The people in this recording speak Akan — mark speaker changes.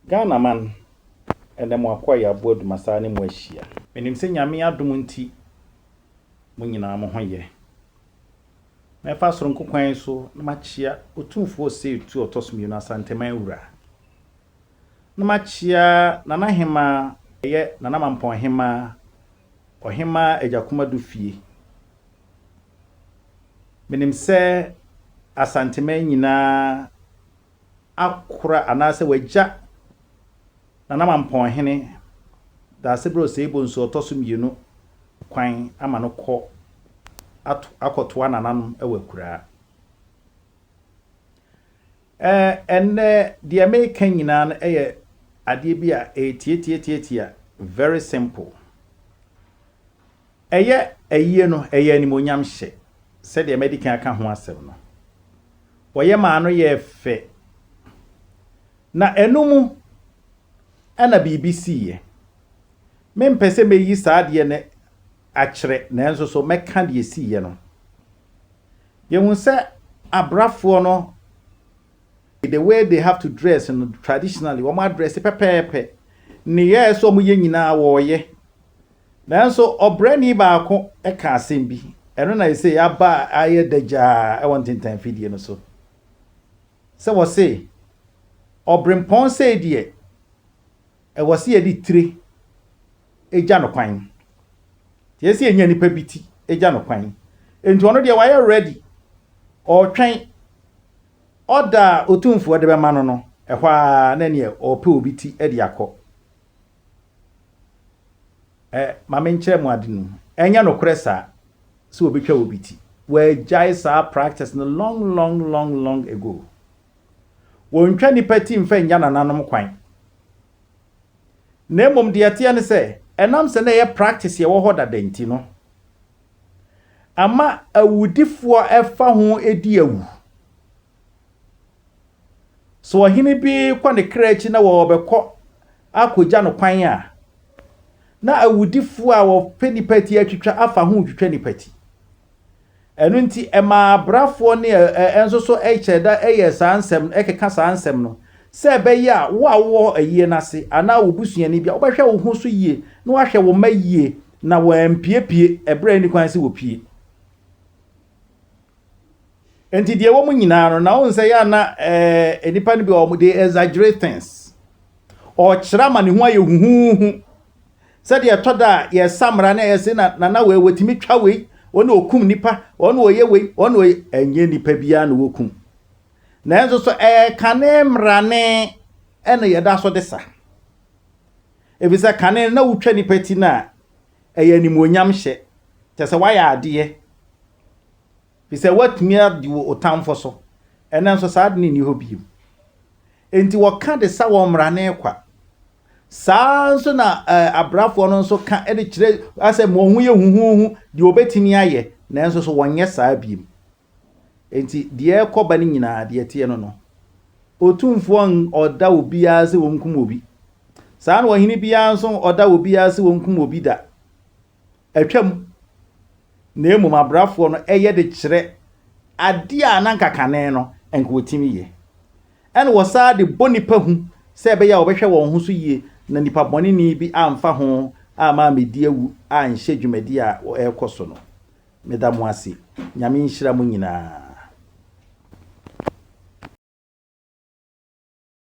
Speaker 1: Ghana man, ɛnɛ mo akoa yɛ aboa Dumasaa ne mo ahyia. Menim sɛ Nyame adom nti mo nyinaa mo ho yɛ. Mɛfa soronko kwan so na makyea Otumfoɔ Osei Tuo ɔtɔ so mmienu Asanteman Wura. Na makyea Nana Hemaa ɛyɛ Nana Mampɔn Hemaa, Ɔhemaa Agyakomadu fie. Menim sɛ Asanteman nyinaa akora anaasɛ wagya Nana Mampɔnhene Daasebrɛ Osei Bonsu ɔtɔ so mmienu kwan ama no kɔ ato akɔtoa nananom wɔ akuraa. Ɛɛ ɛnnɛ deɛ meka nyinaa no yɛ adeɛ bi a ɛyɛ tiatiatiatia, very simple. Ɛyɛ ayie no, ɛyɛ animuonyam hyɛ, sɛdeɛ madi kan aka ho asɛm no. Wɔyɛ maa no yɛɛ fɛ. Na ɛno mu na biribi siiɛ. Mempɛ sɛ mɛyi saa adeɛ no akyerɛ, nanso so mɛka deɛ ɛsiiɛ no. Yɛhu sɛ abrafoɔ no, the way they have to dress no traditionally, wɔn adrɛse pɛpɛɛpɛ. Nneyɛɛ sɛ wɔyɛ nyinaa wɔreyɛ. Nanso ɔbrani baako ka asɛm bi, ɛno na ɛsɛ aba ayɛ dagyaa wɔ ntentan fidie no so. Sɛ wɔse, ɔbrempɔn sei deɛ, ɛwɔ sɛ yɛde tire gya no kwan. Nti ɛsɛ yɛnya nipa bi ti gya no kwan. Nti ɔno deɛ wayɛ ready, ɔretwɛn ɔda a Otumfoɔ de bɛma no no, ɛhɔ ara na neɛ ɔrepɛ obi ti de akɔ. Ɛ ma menkyerɛ mo ade no mu. Ɛnyɛ nokorɛ saa sɛ wɔbɛtwa obi ti. Wɔagyae saa practice no long long long long ago. Wɔntwa nipa ti mfa nnya nananom kwan. Na mmom deɛ ɛteɛ ne sɛ, ɛnam sɛ na ɛyɛ practice ɛwɔ hɔ dada nti no, ama awudifoɔ ɛfa ho di awu. Sɛ ɔhene bi kɔ ne kra akyi na wɔbɛkɔ akɔgya no kwan a, na awudifoɔ a wɔpɛ nipa ti atwitwa afa ho retwitwa nipa ti. Ɛno nti ɛmaa abrafoɔ ne nso so kyerɛ da yɛ saa nsɛm ɛkeka saa nsɛm no sɛ ɛbɛyɛ a wo a wowɔ ayie no ase anaa wo busuani bi a wobɛhwɛ wo ho so yie na wahwɛ wo mma yie na wɔampiepie ɛberɛ a ɛnni kwan sɛ wɔpie. Nti deɛ ɛwɔ mu nyinaa no na wohu sɛ yɛ ana nnipa no bi wɔn they exaggerate things. Ɔkyerɛ ama ne ho ayɛ huhuuhu. Sɛdeɛ ɛtɔ da a yɛsa mmara na yɛse na nana wei wɔtumi twa wei, wɔn na ɔkum nipa, wɔn na ɔyɛ wei, wɔn na ɔyɛ, ɛnyɛ nipa biara na wɔkum. Nanso so ɛyɛ kane mmarane ɛna yɛda so de sa. Ɛfiri sɛ kane na wotwa nipa ti no a ɛyɛ animuonyam hyɛ, kyɛ sɛ woayɛ adeɛ. Ɛfiri sɛ woatumi adi wo tamfo so. Ɛnɛ nso saa ade no nni hɔ bio. Enti wɔka de sa wɔn mmarane kwa. Saa nso na abrafoɔ no nso ka de kyerɛ asɛ ma wɔn ho yɛ huhuuhu deɛ wɔbɛtumi ayɛ, nanso so wɔnyɛ saa bio. Enti deɛ ɛrekɔ ba no nyinaa deɛ ɛteɛ no no, Otumfoɔ ɔda obiara sɛ wɔnkum obi. Saa na ɔhene biara nso ɔda obiara sɛ wɔnkum obi da. Atwam. Na mmom abrafoɔ no ɛyɛ de kyerɛ adeɛ a na nka kane no nka wɔtumi yɛ. Ɛna wɔsaa de bɔ nipa hu sɛ ɛbɛyɛ a wɔbɛhwɛ wɔn ho so yie na nipa bɔneni bi amfa ho ama amedi awu anhyɛ dwumadi a ɛrekɔ so no. Meda mo ase. Nyame nhyira mo nyinaa.